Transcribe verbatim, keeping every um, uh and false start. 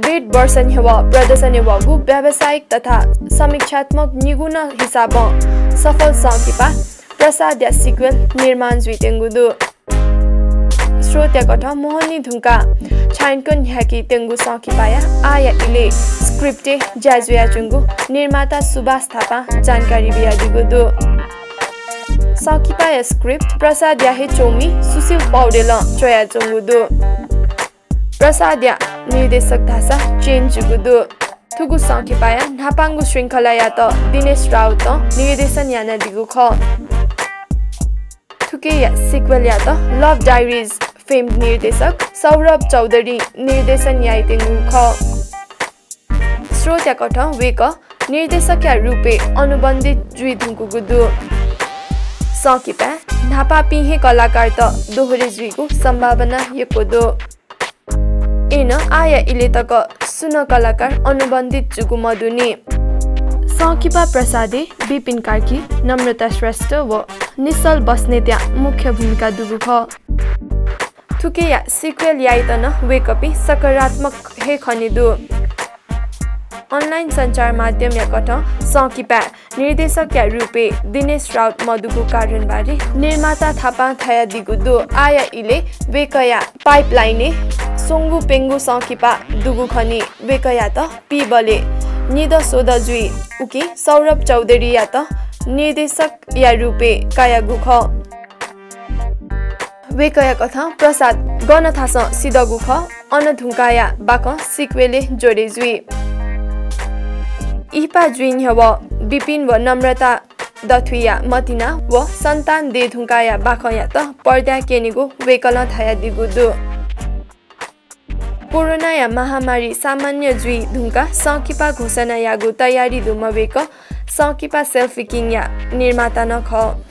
डेढ वर्ष न्ह्यः प्रदर्शनय् वःगु व्यावसायिक तथा समीक्षात्मक निगू नं हिसाबं सफल संकिपा प्रसादया sequel निर्माण जुइत्यंगु दु। स्रोतया कथं मोहनी धुंकाः छायांकन न्ह्याकीत्यंगु संकिपाया आःया इलय् script-य् ज्या जुयाच्वंगु निर्माता सुभाष थापां जानकारी बियादीगु दु। संकिपाया script प्रसादया हे च्वमि सुशील पौडेलं च्वयाच्वंगु दु। प्रसादया निर्देशक धाःसा change जूगु दु। थुगु संकिपाया न्हापांगु श्रृंखलायात दिनेश राउतं निर्देशन यानादीगु खः। थुकिया sequel-यात Love Diaries फेम निर्देशक सौरभ चौधरीं निर्देशन याइत्यंगु खः। स्रोतया कथं वय्कः निर्देशकया रूपय् अनुबन्धित जुइ धुंकूगु दु। संकिपाय् न्हापांपिं हे कलाकारत दोहोरे जुइगु सम्भावना यक्व दु। अय्नं आःया इलय् तक सुं नं कलाकार अनुबन्धित जूगु मदुनि। संकिपा प्रसादय् बिपिन कार्की, नम्रता श्रेष्ठ व निश्चल बस्नेतया मुख्य भूमिका दुगु खः। थुकिया sequel यायेत नं वय्कःपिं सकारात्मक हे खने दु। Online सञ्चार माध्यमया कथं संकिपाय् निर्देशकया रूपय् दिनेश राउत मदुगु कारणबारे निर्माता थापां धयादीगु दु। आःया इलय् वय्कःया pipeline-य् स्वंगू प्यंगू संकिपा दुगु खनी। वय्कःयात पीबलय् निदँ स्वदँ जुइ। उकिं सौरभ चौधरीयात निर्देशकया रूपय् कायागु खः। वय्कःया कथं प्रसाद गन थासं सिधःगु खः, अन धुंकाःया बाखं sequel-य् जोडे जुइ। इहिपा जुइ न्ह्यः बिपिन व नम्रता दथुइया मतिना व सन्तान दये धुंकाःया बाखंयात पर्दाय् क्यनेगु वय्कलं धयादीगु दु। कोरोनाया महामारी सामान्य जुइ धुंकाः संकिपा घोषणा याःगु तयारी दुम्ह वय्कः संकिपा Selfie King-या निर्माता नं खः।